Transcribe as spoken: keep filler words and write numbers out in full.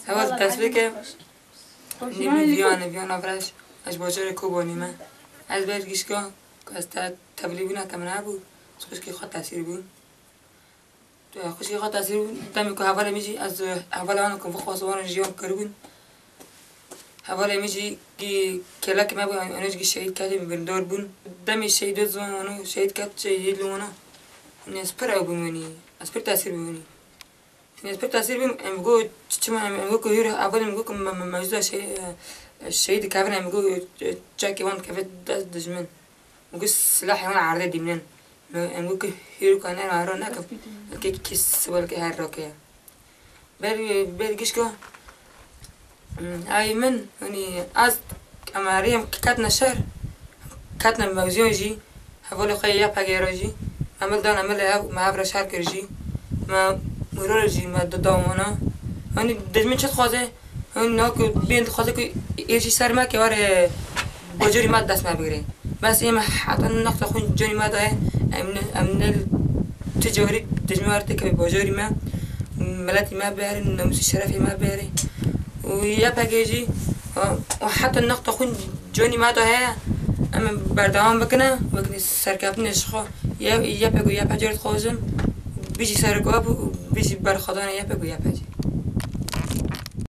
Heval tesbê ke nîmî viyane, viyana viraj. Ez bajarê Kobanî me. Ez ber gişka ku ez te tevlîbûna ke min hebû, xwişkê xwe tesîr bû. Xwişkê xwe tesîr bû. Demê ku hevalê min jî, ez hevalê wan ku vixwast wan jiyan kiribûn. Hevalê min jî kî kêlekê me bû, eno jî şehîd ketî birîndar bûn. Demê şehîd zon eno şehîd ket, şehîd li wana. Ez pir ew bûm wenî. Ez pir tesîr bûm wenî. Sînê pir tesîr bûm, em go çima em, em go ku hîro evel em go ku me, me, mewzuda şey, e, şey dikevin, em go, e, çekê wan dikeve dest dijmin. Em go silahê wan erdê dîmnin. Me, em go ku hîro ku ne ero nekim. Ke kes sibal ke her roke. Ber, ber gişko. Hmm, ay min, hani az, em ariyem katna şer. Katna mewziyon jî, hevalê xwe ya pegera jî, emel dan emel ev, me ev re şer kir jî, me muror jî, me didawona. Hani dizmin çi dixwaze, hani na ku bên dixwaze ku ê jî ser me ke were bajarî me dest me bigire. Bes ê me heta nexta xwîn canî me daye, em ne, em ne ti carî dijmin were têkeve bajarî me, miletî me bere, namusî şerefê me bere. Û ya pegê jî, û heta nexta xwîn canî me da heye, em ê berdewam bikine, wekî serkeftinê ji xwe. Ya, ya peg û ya pecê dixwazin, bijî serok ap û bijî berxwedana ya peg û ya pecê.